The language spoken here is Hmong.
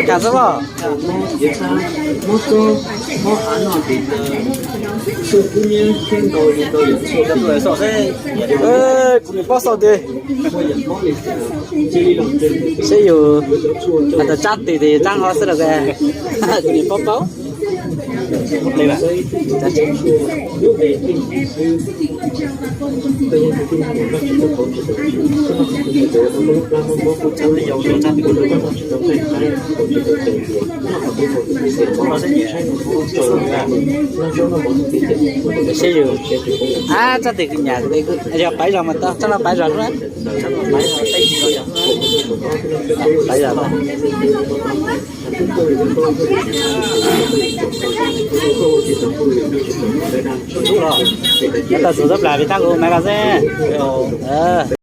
Kas xwb as. Kuv niam paub xaus tiag. Seb yus hais tias tsab twg ces tsab ho xwb los, kuv niam paub paub. Seb yus, ab, tsab twg kuv nyam, yog pais zog mas tau, tsab no pais zog lawm. Pais zog. Tau txug tub plas pem tab kuv mas ko xwb.